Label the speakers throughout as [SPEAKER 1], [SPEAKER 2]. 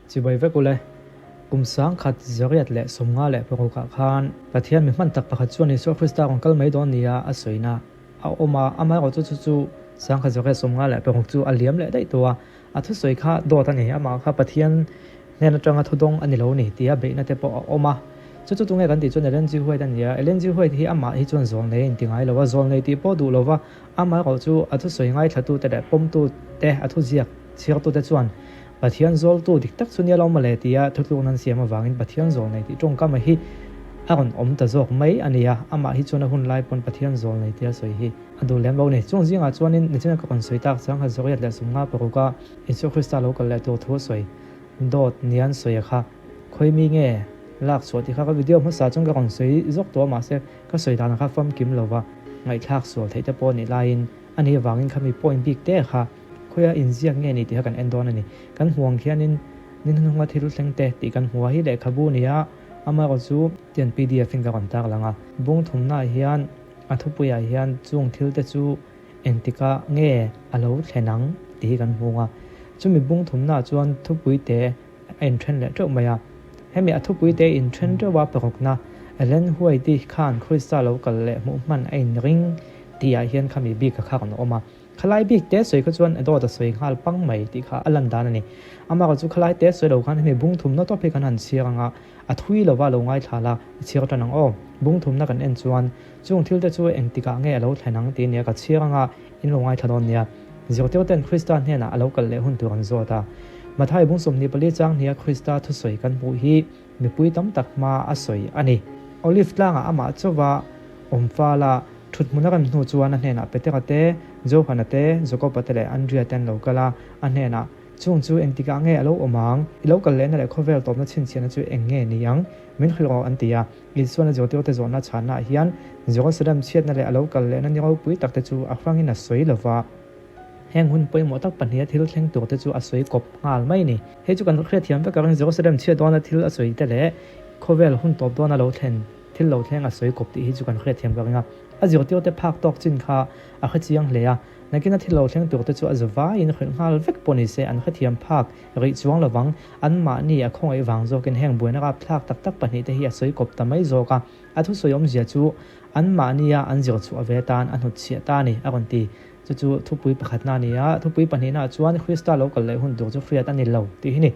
[SPEAKER 1] Chibai vek ule, kum 1956 ah khan Pathian mi hman tak pakhat chuan Isua Krista rawn kal mai dawn nia a sawina a awm a, amaherawhchu chu chu 1956 chu a liam leh daih tawh a, a thusawi kha dawt a ni, amah kha Pathian hnen atanga thudawng a ni lo ni tia beihna te pawh a awm a. Chu chu tunge kan tih chuan Ellen G. White a ni a, Ellen G. White hi amah hi chuan zawlnei a inti ngai lo a, zawlnei tih pawh duh lova amaherawhchu a thusawi ngaithlatute leh pawmtute a thuziak chhiartute chuan Pathian zawltu dik tak chu nia lo mawle tia thutlukna an siam avangin Pathian zawl nei tih tawngkama hi a rawn awm ta zawk mai a ni a, amah hi chuan a hun lai pawn Pathian zawl nei tia sawi hi a duh lem lo a ni. Chung zingah chuanin nichina ka rawn sawi tak 1956 a Isua Krista lo kal leh tur thu a sawi dawt nian sawi a kha khawi mi nge lak chhuah tih kha ka video hmasa chuan ka rawn sawi zawk tawh a mahse ka sawi dan kha famkim lova ngaihthlak sual theih te pawh a nih laiin a nih avangin khami point bik te kha Khawiah inziak nge ni tih kha kan en dawn a ni. Kan hmuh ang khianin ni hnuhnunga thil thleng te tih kan hmu a hi lehkhabu a ni a, amaherawh chu tian pdf in ka rawn tar lang a. Bung thumnaah hian a thupuiah hian chung thil te chu engtikah nge a lo thlen ang tih hi kan hmu a. Chumi bung thumnaah chuan thupui te a inthen leh teuh mai a. Hemi a thupui te inthen teuh a parukna Ellen White-i khan Krista lo kal leh hmuh hman a inring tihah hian khami bik a kha rawn awm a. Khalai bik te sawi kha chuan dawt a sawi nghal pang mai tih kha a lan dan a ni. Amah chu khalai te sawi lo khan hemi bung thumna tawp hi kan han chhiar ang a, a thui lova lo ngaithla la, i chhiar tan ang aw. Bung thumna kan en chuan chung thil te chu engtikah nge a lo thlen ang tih nia ka chhiar ang a, in lo ngaithla dawn nia. Zirtir ten Krista hnenah a lo kal leh hun tur an zawt a. Mathai bung 24 chang hnia Krista thusawi kan hmuh hi mipui tam tak hma a sawi a ni. Olive tlangah amah chauva awm fal a, Thut hmun a rem hnu chuan a hnenah Petera te, Johana te, Jakoba te leh Andria te an lo kal a, a hnenah, Chung chu engtikah nge a lo awm ang? I lo kal lehna leh khawvel tawpna chhinchhiahna chu eng nge ni ang? Min hrilh rawh, an ti a. Isuan a zirtirte zawhna chhannaah hian Jerusalem chhiatna leh a lo kal lehna ni ropui takte chu a hrangin a sawi lo va. Heng hun pawimawh tak pahniha thil thleng turte chu a sawi kawp nghal mai a ni. Hei chu kan hriatthiam vek a ring, Jerusalem chhiat dawna thil a sawi te leh khawvel hun tawp dawna lo thlen. Thil lo thleng a sawi kawp tih hi chu kan hriatthiam ka ring a, a zirtirte phak tawk chin kha a hre chiang hle a, nakina thil lo thleng turte chu a za vaiin hrilh nghal vek pawh ni se an hrethiam phak rih chuang lovang, anmahni a khawngaih vang zawkin heng buaina rapthlak tak tak pahnihte hi a sawi kawp ta mai zawk a, a thusawi awmzia chu anmahnia an zir chhuah ve tan a hnutchhiah ta a ni a rawn ti. Chu chu thupui pakhatna a ni a, thupui pahnihnaah chuan Krista lo kal leh hun tur chu hriat a ni lo tih hi ni.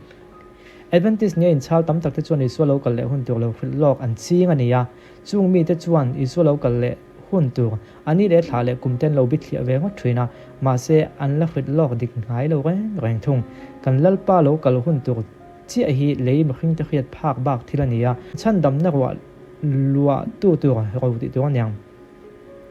[SPEAKER 1] Adventist nia inchhal tam takte chuan Isua lo kal leh hun tur lo hrilh lawk an ching a ni a. Chung mite chuan Isua lo kal leh hun tur a ni leh thla leh kum ten lo bithliah ve ngawt thin a, mahse an la hrilh lawk dik ngai lo reng reng thung. Kan Lalpa lo kal hun tur chiah hi lei mihringte hriat phak bak thil a ni a, chhandamna ruah luah tu tur ro tih tur a niang.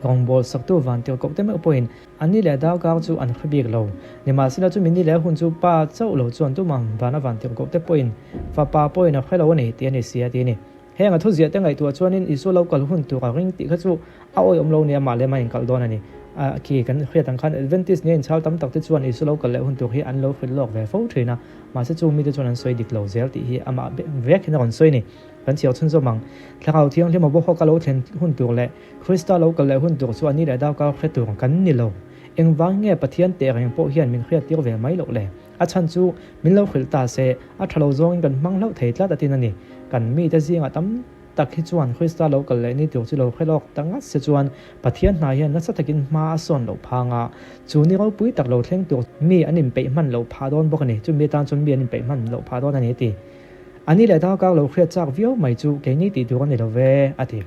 [SPEAKER 1] Rawngbawl saktu van tir koh te meuh pawhin an ni leh darkar chu an hre bik lo. Nimahsela chumi ni leh hun chu pa chauh lo chuan tumah vana van tir koh te pawhin fapa pawhin a hre lo a ni tih a ni si a ti a ni. Heng a thuziah te ngaihtuah chuanin Isua lo kal hun tur a ring tih kha chu a awihawm lo nia mah lem a inkal dawn a ni. A khi kan hriat ang khan Adventist nia inchhal tam tak te chuan Isua lo kal leh hun tur hi an lo hrilh lawk ve fo thin a, mahse chung mite chuan an sawi dik lo zel tih hi amah vek hian a rawn sawi a ni. Kan chhiar chhunzawm ang. Thlarau Thianghlim a bawhawk a lo thlen hun tur leh Krista lo kal leh hun tur chu a ni leh darkar hre tur kan ni lo. Engvang nge Pathian teh reng pawh hian min hriat tir ve mai loh le? A chhan chu min lo hrilh ta se, a tha lo zawngin kan hmang hlauh thei tlat a tin a ni. Kan mite zingah tam tak hi chuan Krista lo kal leh ni tur chu lo hre lawk ta ngat se chuan Pathian hna hian nasa takin hma a sawn loh phang a, chu ni ropui tak lo thleng tur mi an inpeih hman loh phah dawn bawk a ni. Chumi atan chuan mi an inpeih hman loh phah dawn a ni a ti. A ni leh darkar lo hriat chak viau mai chu keini tih tur a ni lo ve, a ti.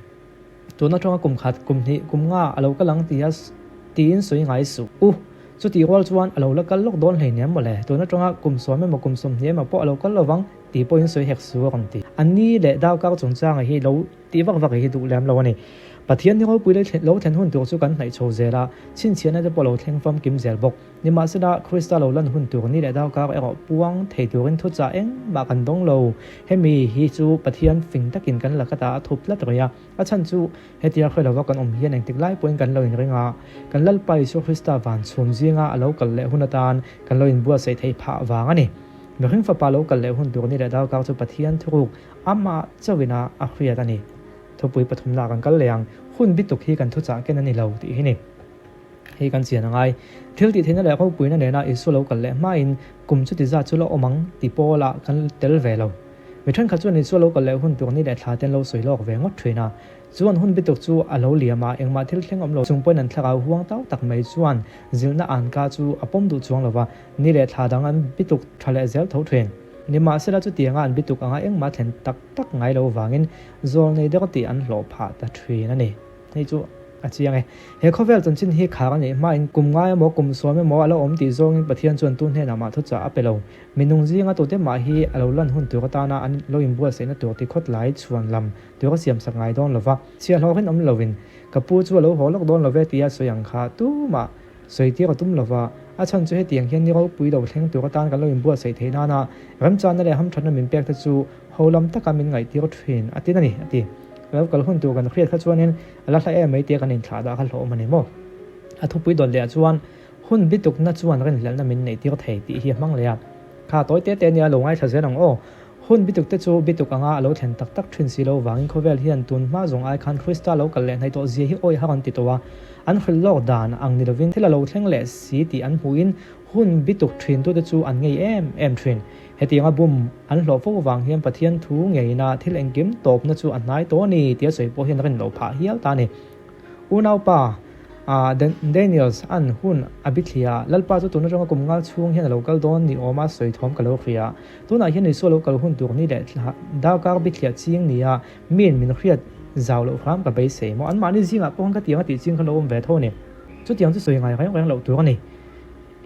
[SPEAKER 1] Tun atanga kum khat, kum hnih, kum nga a lo kal ang tia tiin sawi ngai suh. U, chutih rual chuan a lo la kal lawk dawn hleinem mawle, tun atanga kum sawm emaw kum sawmhnih emaw pawh a lo kal lovang tih pawhin sawi hek su a rawn ti. A ni leh darkar chungchanga hi lo tih vak vak hi duh lem lo a ni. Pathian ni ropui lo thlen hun tur chu kan hnaih chho zel a, chhinchhiahna te pawh lo thleng famkim zel bawk. Nimahsela, Krista lo lan hun tur ni leh darkar erawh puang thei turin thuchah engmah kan dawng lo. Hemi hi chu Pathian fing takin kan la kata a thup tlat rih a. A chhan chu hetia hre lova kan awm hian engtik lai pawhin kan lo inring a, kan Lalpa Isua Krista van chhum zinga a lo kal leh hun atan kan lo inbuatsaih theih phah vang a ni. Mihring fapa lo kal leh hun tur ni leh darkar chu Pathian thuruk amah chauhin a a hriat a ni. Thupui pathumna kan kal leh ang, hun bituk hi kan thuchah ken a ni lo tih hi ni. Hei kan chian a ngai. Thil tih theihna leh ropuina nena Isua lo kal leh hmain kum chuti zat chu la awm ang tih pawlah kan tel ve lo. Mi thenkhat chuan Isua lo kal leh hun tur ni leh thla te an lo sawi lawk ve ngawt thin a. Chuan hun bituk chu a lo liam a, engmah thil thleng awm lo chung pawhin an thlarau huang tau tak mai chuan zilhna anka chu a pawm duh chuang lo va, ni leh thla dang an bituk tha leh zel tho thin. Nimahsela chutianga an bituk anga engmah thlen tak tak ngai lo vangin zawlnei deuh tih an hlawh phah ta thin a ni. Hei chu a chiang e. He khawvel chanchin hi khar a nih hmain kum ngai emaw kum sawm emaw a lo awm tih zawngin Pathian chuan tu hnenah mah thuchah a pe lo. Minung zinga tute mah hi a lo lan hun tur atana an lo inbuatsaihna tur ti khawt lai chhuan lam tur a siamsak ngai dawn lo va. Chhiahhlawh rinawm lovin ka pu chu a lo haw lawk dawn lo ve tia sawi ang kha tumah sawi tir a tum lo va. A chhan chu hetiang hian ni ropui lo thleng tur atan kan lo inbuatsaih theih nana remchanna leh hamthatna min pek te chu ho lam taka min ngaihtir thin a tin a ni, a ti. Lo kal hun tur kan hriat kha chuanin a la hla em mai tia kan inthlah dah kha hlawhawm a ni maw? A thupui dawt leh ah chuan hun bitukna chuan rinhlelhna min neihtir thei tih hi a hmang leh a. Kha tawi te te nia lo ngaithla zel ang aw. Hun bituk te chu bituk anga a lo thlen tak tak thin si lo vangin khawvel hian tun hma zawng ai khan Krista lo kal leh hnaih tawh zia hi awi har an ti tawh a. An hrilh lawk dan ang ni lovin thil a lo thleng leh si tih an hmuhin hun bituk thin tute chu an ngei em em thin. Hetianga bum an hlawh fo vang hian Pathian thu ngeina thil engkim tawpna chu a hnai tawh a ni tia sawi pawh hian rin loh phah hial ta a ni. Unaupa Daniels an hun a bithliah a, Lalpa chu tun atanga kum ngal chhung hian a lo kal dawn ni awma sawi thawm ka lo hria. Tunah hian Isua lo kal hun tur ni leh darkar bithliah ching nia miin min hriat zau loh hram ka beisei maw? Anmahni zingah pawh khan ka tiang a tih ching kha lo awm ve tho a ni. Chutiang chu sawi ngai reng reng loh tur a ni.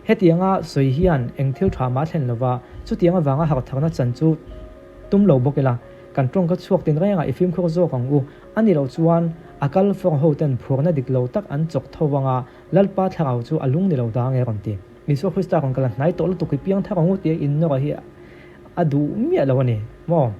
[SPEAKER 1] Hetianga sawi hian eng thil tha mah thlen lova, chutiang avanga harhtharna chan chu tum lo bawk ila, kan tawngka chhuak tin rengah i fimkhur zawk ang u. A ni loh chuan a kal fawr ho ten phurna dik lo tak an chawk tho vang a, Lalpa thlarau chu a lung ni lo ta nge rawn ti. Isua Krista rawn kal a hnai tawh lutuk i piang thar ang u tia innawrh hi a duh miah lo a ni maw?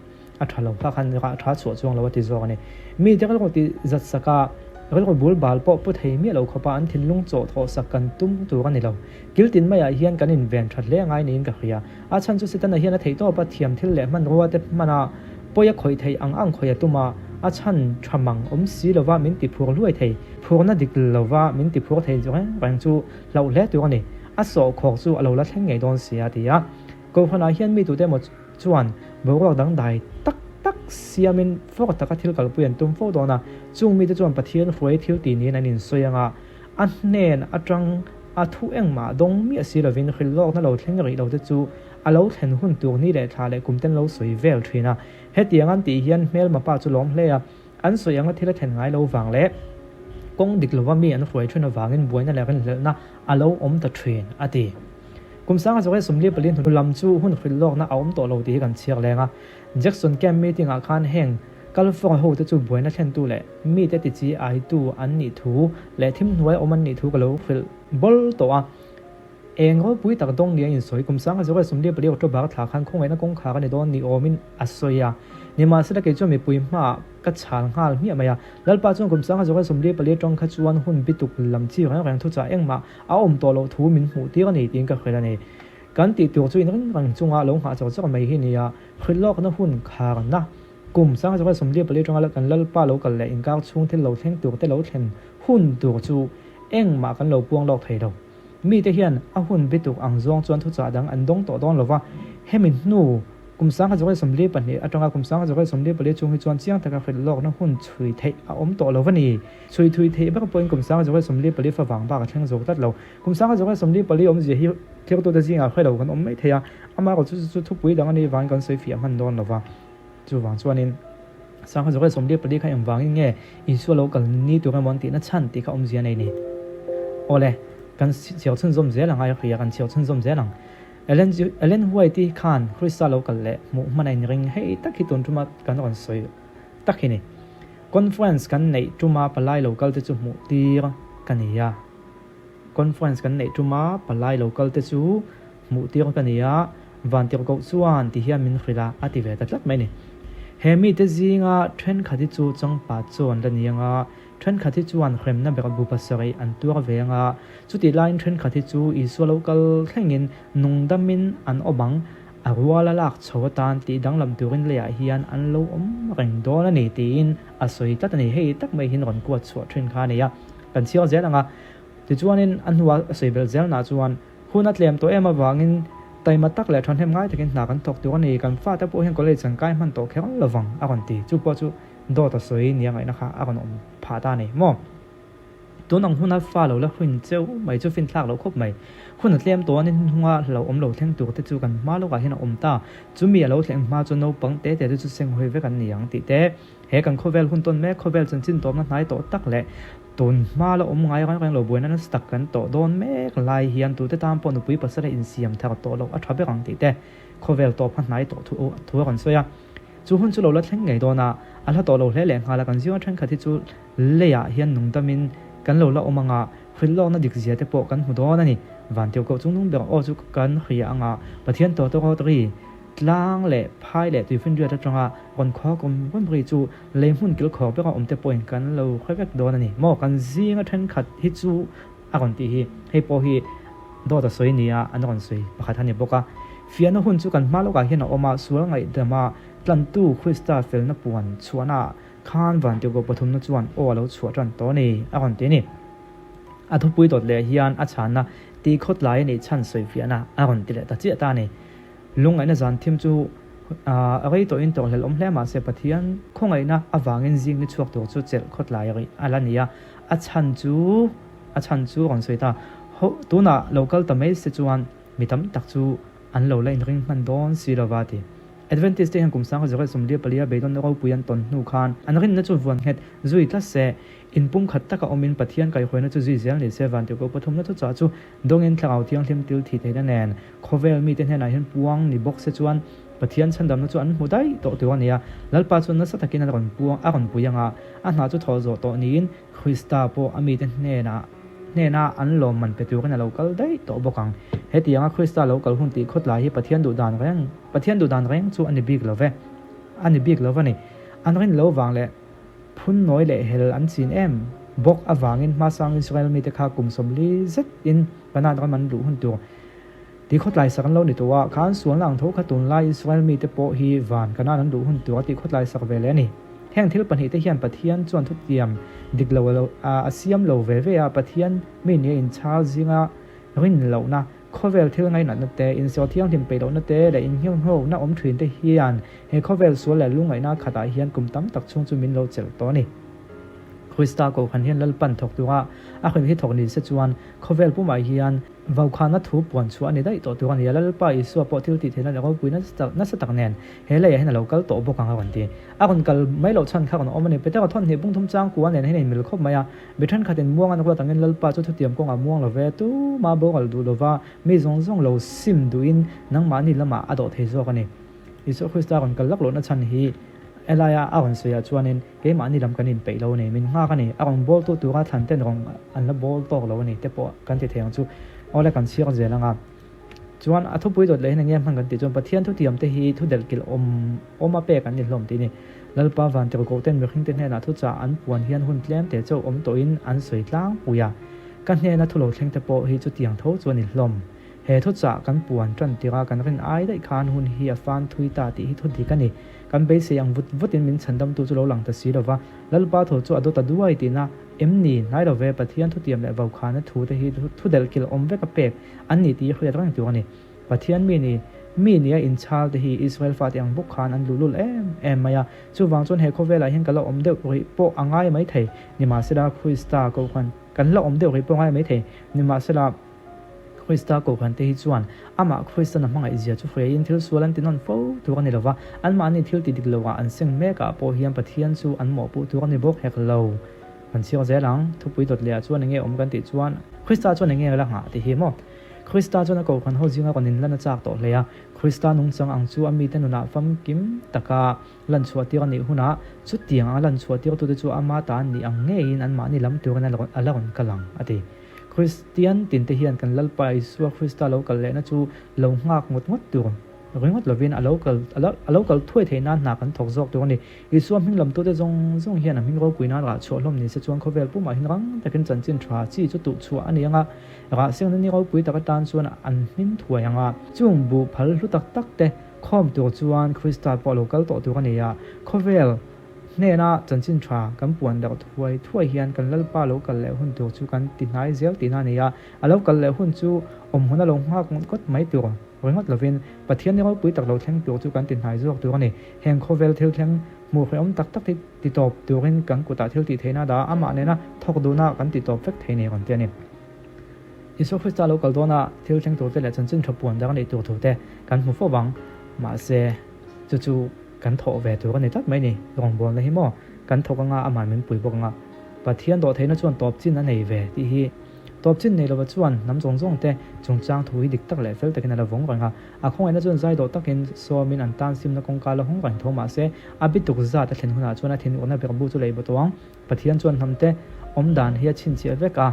[SPEAKER 1] A tha lo kha khan rah tha chhuah chuang lo a ti zawk a ni. Mite rilru ti zat sak a, rilru bul bal pawh pu thei miah lo khawpa an thinlung chawh thawh sak kan tum tur a ni lo. Kil tin maiah hian kan inven tha hle ngai niin ka hria. A chhan chu Setana hian a theih tawp a, thiam thil leh hmanrua te hman a, pawi a khawih theih ang ang khawih a tum a, a chhan tha mang awm si lova min ti phur hluai thei, phurna dik lova min ti phur thei reng reng chu hlauh hle tur a ni. A sawhkhawk chu a lo la thleng ngei dawn sia a ti a. Kohhranah hian mi tute emaw chuan boruak dangdai tak tak siamin fawk taka thil kalpui an tum fo dawn a, chung mite chuan Pathian hruai thil tih niin an insawi ang a, a hnen atang a thu engmah dawng miah si lovin hrilhlawkna lo thleng rih lo te chu a lo thlen hun tur ni leh thla leh kum ten lo sawi vel thin a. Hetiang an tih hian hmelma pa chu lawm hle a, an sawi anga thil a thlen ngai lo vang leh kawng dik lova mi an hruai thin avangin buaina leh rinhlelhna a lo awm ta thin, a ti. Kum sanga zawk e 44 hnu lam chu hun hrilh lawkna a awm tawh lo tih hi kan chhiar leng a. Jackson Camp meeting ah khan heng Kalfawng ho te chu buaina thlentu leh mite tichi aitu an nih thu leh thim hnuai awm an nih thu ka lo hrilh bawl tawh a. Eng ropui tak dawng ni a insawi kum sanga zawk e 44 October thla khan khawngaihna kawngkhar a ni dawn ni awmin a sawi a. Nimahsela kei chuan mipui hmaah ka chhal nghal hmiah mai a. Lalpa chuan kum sanga zawk e 44 tawng kha chuan hun bituk lam chi reng reng thuchah engmah A awm tawh loh thu min hmuh tir a ni tiin ka hrilh a ni. Kan tih tur chu inring reng chunga lo nghah chawk chawk mai hi nia, hrilh lawkna hun kharna kum 1944 atanga kan Lalpa lo kal leh inkar chhung thil lo thleng tur te lo thlen hun tur chu engmah kan lo puang lawk thei lo. Mite hian a hun bituk ang zawng chuan thuchah dang an dawng tawh dawn lova, hemi hnu kum 1942 atanga kum 1944 chhung hi chuan chiang taka hrilh lawkna hun chhui theih a awm tawh lo va ni. Chhui thui theih ber pawhin kum 1944 fa vang bak a thleng zawk tlat lo. Kum 1944 awmzia hi thirtute zingah hre lo kan awm mai thei a, amaherawh chu chu thupui dang a nih vangin kan sawi fiah hman dawn lo va. Chuvang chuanin 1944 kha engvangin nge Isua lo kal ni tur emaw an tihna chhan tih kha awmzia nei ni. Awle, kan chhiar chhunzawm zel ang a, hria kan chhiar chhunzawm zel ang. Ellen Ellen White-i khan Krista lo kal leh hmuh hman a inring hei tak hi tun tuma kan rawn sawi tak hi ni. Conference kan neih tuma palai lo kal te chu hmuh tir ka ni a. Conference kan neih tuma palai lo kal te chu hmuh tir ka ni a, Vantirhkoh chuan ti hian min hrilh a, a ti ve ta tlat mai a ni. He mite zinga thenkhat hi chu changpa chu an la ni ang a, thenkhat hi chuan hremna ber bu pasarih an tuar ve ang a, chutih laiin thenkhat hi chu Isua lo kal thlengin nungdamin an awm ang. A rual a lak chho atan tih danglam turin leiah hian an lo awm reng dawn a ni tiin a sawi tlat a ni. Hei tak mai hian rawn kuat chhuah thin kha a ni a, kan chhiar zel ang a. Tichuanin a hnua a sawi belh zelna chuan hun a tlem tawh em avangin taima tak leh thahnem ngai takin hna kan thawk tur a ni, kan fate pawh hian college an kai hman tawh kher lovang a rawn ti. Chu pawh chu dawt a sawi nia ngaihna kha a rawn awm phah ta a ni maw? Tun ang huna fa lo la hun cheu mai chu finthlak loh khawp mai. Hun a tlem tawh a ni hnunga lo awm lo thleng tur te chu kan hma lawkah hian a awm ta. Chumi a lo thleng hma chu naupang te te te chu senghawi vek an ni ang tih te, he kan khawvel hun tawn mek khawvel chanchin tawpna hnai tawh tak leh tun hma la awm ngai reng reng lo buaina nasa tak kan tawh dawn mek lai hian tute tan pawh nupui pasal a insiam thar tawh loh a tha ber ang tih te khawvel tawp kha hnai tawh thu a rawn sawi a. Chu hun chu lo la thleng ngei dawn a, a hla tawh lo hle leh nghal a, kan zinga thenkhat hi chu leiah hian nungdamin kan lo la awm ang a, hrilhlawkna dik zia te pawh kan hmu dawn a ni. Van tirhkoh chungnung ber aw chu kan hria ang a, Pathian tawh tawk rawt ri, tlang leh phai leh tuifinriat atanga rawn khaw kum rum ri chu lei hmun kilkhawr bera awm te pawhin kan lo hre vek dawn a ni. Maw kan zinga thenkhat hi chu a rawn tih hi, hei pawh hi dawt a sawi nia an rawn sawi pakhat a ni bawk a. Fiahna hun chu kan hma lawkah hian a awm a, sual ngaihdama tlantu Krista felna puan chhuahnaah khan vantirhkoh pathumna chuan aw a lo chhuah tan tawh a ni a rawn ti a ni. A thupui dawt leh hian a chhanna tih khawtlai a nih chhan sawi fiahna a rawn ti leh ta chiah ta a ni. Lungngaihna zan thim chu a rei tawhin tawrhhlelh awm hle mahse Pathian khawngaihna avangin zing ni chhuak tur chu chelh khawtlai rih a la ni a, a chhan chu a chhan chu a rawn sawi ta. Ho tunah lo kal ta mai se chuan mi tam tak chu an lo la inring hman dawn si lova ti. Adventist te hian kum sangha zareh 44 a beidawnna ropui an tawn hnu khan an rinna chu vuan nghet zui tlat se, inpumkhat taka awmin Pathian kaihhruaina chu zui zel ni se Vantirhkoh pathumna thuchah chu dawngin thlarau thianghlim til thih theihna nen khawvel mite hnenah hian puang ni bawk se chuan Pathian chhandamna chu an hmu daih tawh tur a ni a, Lalpa chuan nasa takin a rawn puang a rawn pui ang a, a hna chu thawh zawh tawh niin Krista pawh a mite hnenah hnena an lawmman pe turin a lo kal daih tawh bawk ang. Hetianga Krista lo kal hun tih khawtlai hi Pathian duh dan reng Pathian duh dan reng chu a ni bik lo ve a ni bik lo va ni. An rin lo vang leh phun nawi leh hel an chin em bawk avangin hmasang Israel mite kha kum 40 zetin Kanaan ram an luh hun tur Ti khawtlai sak an lo ni tawh a, kha an sualna ang tho kha tunlai Israel mite pawh hi van Kanaan an luh hun tur a ti khawtlai sak ve leh a ni. Heng thil pahnihte hian Pathian chuan thutiam dik lo a a siam lo ve ve a, Pathian mi nia inchhal zinga rin lohna, khawvel thil ngainatna te, insaw thianghlim peih lohna te leh innghenghawkna awm thin te hian he khawvel sual leh lungngaihna khatah hian kum tam tak chhung chu min lo chelh tawh a ni. Krista Kohhran hian Lalpan thawk tura a hrilh hi thawk ni se chuan khawvel pumah hian Vaukhana thu puan chhuah a ni daih tawh tur a ni a, Lalpa Isua pawh thil tih theihna leh ropui nasa tak nen he leiah hian a lo kal tawh bawk ang a rawn ti. A rawn kal mai loh chhan kha a rawn awm a ni. Petera thawn hnih bung thum changkua nen hian a inmil khawp mai a, mi thenkhatin muang an ruat angin Lalpa chu thutiam kawngah muang lo ve, tuma boral duh lova mi zawng zawng lo sim duhin nangmahni lamah a dawh thei zawk a ni. Isua Krista rawn kal lak lohna chhan hi helaia a rawn sawiah chuanin keimahni lam kan inpeih lo a ni, min nghak a ni, a rawn bawl tu tura thlan ten rawn an la bawl tawk lo a ni te pawh kan ti thei ang chu. Awle kan chhiar zel ang a. Chuan a thupui dawt leh hian eng nge hman kan tih chuan Pathian thutiam te hi thu delhkilh awm awm a pek an ni hlawm tih a ni. Lalpa vantirhkoh ten mihring te hnenah thuchah an puan hian hun tlem te chauh awm tawhin an sawi tlangpui a. Ka hnena thu lo thleng te pawh hi chutiang tho chu a ni hlawm. He thuchah kan puan tan tirha kan rin ai daih khan hun hi a fan thui ta tih hi thu dik a ni. Kan beisei ang vut vutin min chhandamtu chu lo lang ta si lova, Lalpa thaw chu a dawt a duai tihna em ni? Hnai lo ve, Pathian thutiam leh vaukhana thu te hi thu delhkilh awm vek a pek an ni tih hi hriat reng tur a ni. Pathian mi ni, mi nia inchhal te hi Israel fate ang bawk khan an luhlul em em mai a. Chuvang chuan he khawvelah hian ka la awm deuh rih pawh a ngai mai thei. Nimahsela Krista Kohhran kan la awm deuh rih pawh a ngai mai thei. Nimahsela. Krista Kohhran te hi chuan amah Kristan a hmangaih zia chu hriaiin thil sual an ti nawn fo tur a ni lova, anmahni thil ti dik loah an seng mekah pawh hian Pathian chu an mawhpuh tur a ni bawk hek lo. Kan chhiar zel ang, thupui dawt lehah chuan enge awm kan tih chuan Krista chuan enge la nghah tih hi maw? Krista chuan a Kohhran ho zinga rawn inlan a chak tawh hle a, Krista nungchang ang chu a mite nunah famkim taka lan chhuah tir a nih hunah chutiang anga lan chhuah tirtute chu ama ta an nih ang ngeiin anmahni lam turin a la rawn kal ang a ti. Kristian tinte hian kan Lalpa Isua Krista lo kal lehna chu lo nghak ngawt ngawt tur ringawt lovin a lo kal a lo kal thuai theih nan hna kan thawk zawk tur a ni. Isua hming lamtute zawng zawng hian a hming ropui nan rah chhuah hlawm ni se chuan khawvel pumah hian rang takin chanchin tha chi chu tuh chhuah a ni ang a, rah sengna ni ropui tak atan chuan an hmin thuai ang a. Chung buh phal hlu tak tak te khawm tur chuan Krista pawh a lo kal tawh tur a ni a, khawvel. Hnena chanchin tha kan puan darh thuai thuai hian kan Lalpa lo kal leh hun tur chu kan ti hnai zel tihna a ni a. A lo kal leh hun chu awmhmun a lo nghak ngawt mai tur ringawt lovin Pathian ni ropui tak lo thleng tur chu kan ti hnai zawk tur a ni. Heng khawvel thil thleng hmuh hrehawm tak tak hi ti tawp turin kan kutah thil tih theihna a dah a, amah nena thawk duhna kan ti tawp vek thei ni rawn ti a ni. Isua Krista lo kal dawna thil thleng turte leh chanchin tha puan dang a nih tur thute kan hmu fo vang. Mahse, chu chu kan thawh ve tur a ni tlat mai ni. Rawngbawlna hi maw kan thawk anga amah min pui bawk anga Pathian dawhtheihna chuan tawp chin a nei ve tih hi tawp chin nei lova chuan hnam zawng zawng te chungchang thu hi dik tak leh fel takin a la vawng reng a. A khawngaihna chuan zai dawh takin sawmin an tan simna kawngka la hawng reng tho mahse a bituk zat a thlen hunah chuan a thinurna berhbu chu lei baw tawh ang. Pathian chuan hnamte awm dan hi a chhinchhiah vek a.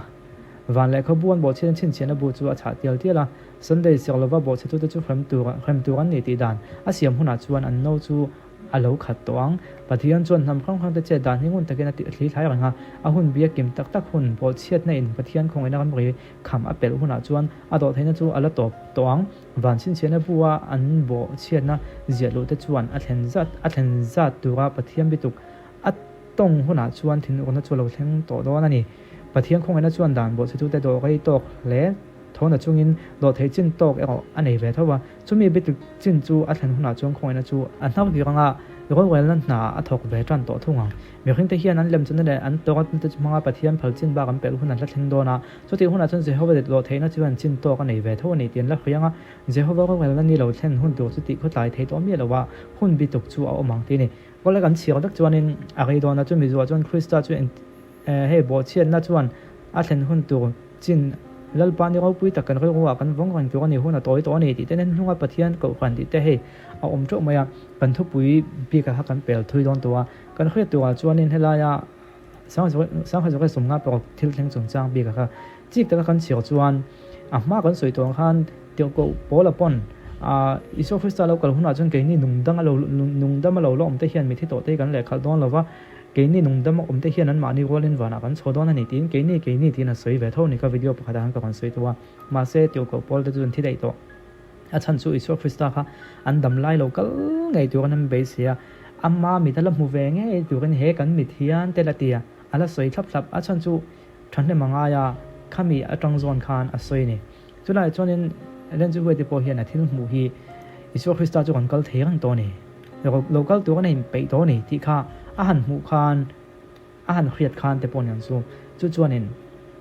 [SPEAKER 1] Van lehkhabu an bawhchhiat an chhinchhiahna bu chu a chhah tial tial a, Sunday siak lova bawhchhetute chu hrem tur hrem tur an ni tih dan a siam hunah chuan an no chu a lo khat tawh ang. Pathian chuan hnam hrang hrangte chet dan hi ngun takin a tih thli thlai reng a, a hun bia kim tak tak hun bawhchhiatna in Pathian khawngaihna ramri kham a pelh hunah chuan a dawhtheihna chu a la tawp tawh ang. Van chhinchhiahna bu a an bawhchhiatna ziah luhte chuan a thlen zat a thlen zat tura Pathian bituk a tawng hunah chuan thinurna chu a lo thleng tawh dawn a ni. Pathian khawngaihna chuan dan bawhchhetute dawh rei tawk hle tho na chungin dawh theih chin tawk erawh a nei ve tho a. Chumi bituk chin chu a thlen hunah chuan khawngaihna chu a hnar vir anga rorelna hna a thawk ve tan tawh thung ang. Mihringte hian an lemchana leh an tawrna te hmanga Pathian phal chin bak an pelh hun an hla thleng dawn a. Chutih hunah chuan Jehova dawh theihna chuan chin tawk a nei ve tho a ni tih an la hria ang a. Jehova rorelna ni lo thlen hun tur chu tih khawtlai thei tawh miah lo a, hun bituk chu a awm ang tih a ni. Kawlek an chhiar vek chuanin a rei dawn a, chumi zuah chuan Krista chu hei bawhchhiatna chuan a thlen hun tur chin Lalpa ni ropui tak kan rilruah kan vawng reng tur a ni, hun a tawi tawh a ni tih te nen hnunga Pathian kohhran tih te hei a awm teuh mai a, kan thupui bikah kha kan pel thui dawn tawh a, kan hriat turah chuanin helaia Sangha 150 paruk thil thleng chungchang bikah kha chik taka kan chhiar chuan a hma kan sawi tawh ang khan Tirhkoh Paula pawn Isua Krista lo kal hunah chuan keini nungdang a lo nungdam a lo la awm te hian mithi tawh te hi kan lehkhalh dawn lo va, keini nungdam a awm te hian anmahni rualin vanah kan chho dawn a ni tiin keini keini tiin a sawi ve tho a ni kha video pakhatah khan ka rawn sawi tawh a. Mahse Tirhkoh Paul te chu an thi daih tawh. A chhan chu Isua Krista kha an dam lai lo kal ngei turin an beisei a, ama mit a la hmu ve ngei turin he kan mit hian te la ti a, a la sawi thlap thlap. A chhan chu thahnem a ngai a, khami atang zawn khan a sawi a ni. Chulaiah chuanin Ellen G. White pawh hian a thil hmuh hi Isua Krista chu kan kal thei reng tawh a ni, lo kal tur a inpeih tawh a ni tih kha a han hmuh khan, a han hriat khan te pawh niang chu, chu chuanin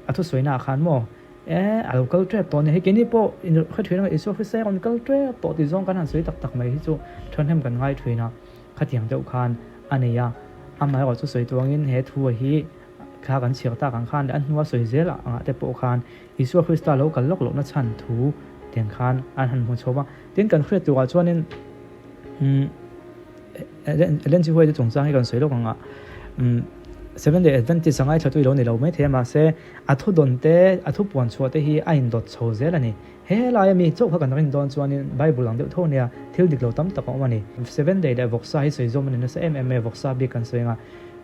[SPEAKER 1] a thusawiнаah khan maw e a lo kal tep tawh a ni. Hei keini pawh hre thin anga Isua Krista hi a rawn kal tep tawh tih zawng kan han sawi tak tak mai hi chu thahnem kan ngai thin a, khatiang deuh khan a nei a, amaherawhchu chu sawi tuangin he thu hi kha kan chhiar tak ang khan leh a hnua sawi zel angah te pawh khan Isua Krista lo kal lawk lohna chhan thu tiang khan an han hmu chho va. Tin, kan hriat turah chuanin Ellen G. White chungchang hi kan sawi lawk ang a, Seventh Day Adventist a ngaithla tu i lo ni lo maithei a, mahse a thu dawn te, a thu puan chhuah te hi a indawt chho zel a ni. He laia mi chauh kha kan rin dawn chuanin Bible ang deuh tho nia thil dik lo tam tak a awm a ni. Seventh Day leh vawksa hi sawi zawm a ni nasa em em mai a, vawksa bik kan sawi ang a.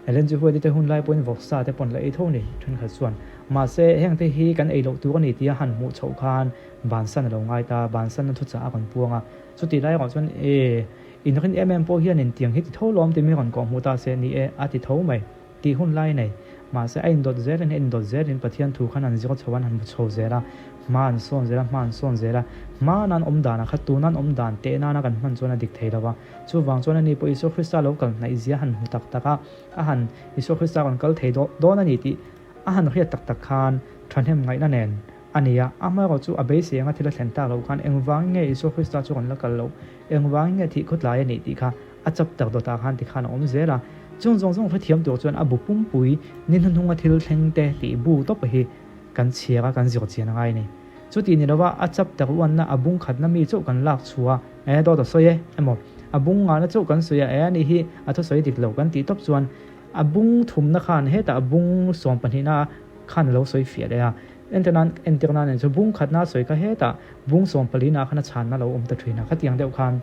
[SPEAKER 1] Ellen G. White te hun lai pawhin vawksa te pawn la ei tho ni thenkhat chuan. Mahse, hengte hi kan ei loh tur a ni tia han hmuh chhoh khan bansan a lo ngai ta, bansanna thuchah a rawn puang a. Chutih lai erawh chuan, E, in rin em em pawh hianin tiang hi ti tho lawm timi rawn kawh hmuh ta se ni e, a ti tho mai tih hun lai a nei. Mahse, a indawt zelin a indawt zelin Pathian thu khan an zir chho an han hmu chho zel a, hma an sawn zel a, hma an sawn zel a. Hma nan awm danah kha tunan awm dan teh nana kan hman chuan a dik thei lo va. Chuvang chuan ani pawh Isua Krista lo kal hnaih zia han hmu tak tak a, a han Isua Krista rawn kal thei dawn a ni tih a han hriat tak tak khan thahnem ngaihna nen a ni a. Amaherawh chu a beisei anga thil a thlen tak loh khan engvangin nge Isua Krista chu rawn la kal loh, engvangin nge thih khawtlai a nih tih kha a chapter dawtah khan tikhan a awm zel a. Chung zawng zawng hrethiam tur chuan a bu pumpui ni hnuhnunga thil thleng te tih bu tawp hi kan chhiar a, kan zir chian a ngai a ni. Chuti ni lova a chapter uanna a bung khatna mi chauh kan lak chhuah a, e dawt a sawi e emaw a bung ngahna chauh kan sawi a, e ani hi a thusawi dik lo kan tih tawp chuan a bung thumna khan hetah a bung sawm pahnihna khan a lo sawi fiah leh a, entir nan entir nan chu bung khatna a sawi kha hetah bung sawm palina khan a chhanna lo awm ta thin a, khatiang deuh khan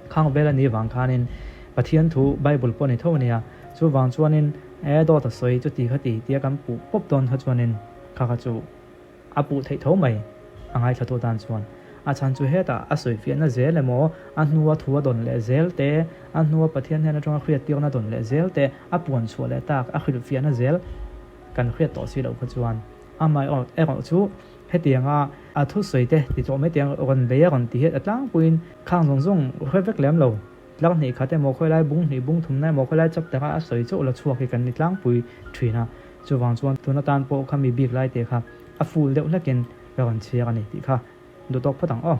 [SPEAKER 1] khang vel a nih vang khanin Pathian thu Bible pawh a ni tho a nia, chuvang chuanin e dawt a sawi chuti khati tia kan puh pawp dawn kha chuanin kha kha chu. A puh theih tho mai a ngaithla tu tan chuan. A chhan chu hetah a sawifiahna zel emaw, a hnua thu a dawn leh zel te, a hnua Pathian hnen atanga hriattirna dawn leh zel te, a puan chhuah leh tak a hrilhfiahna zel kan hriat tawh si loh kha chuan amaherawh erawh chu hetianga a thusawi te ti tawh mai tiang rawn bei a rawn ti hian a tlangpuiin khang zawng zawng hre vek lem lo. Tlang hnih khat emaw khawilai bung hnih bung thumna emaw khawilai chapter a a sawi chauh la chhuak hi kan ni tlangpui thin a, chuvang chuan tun atan pawh kha mi bik lai te kha a full deuh hlekin ka rawn chhiar a ni tih kha duh tawk phawt ang aw.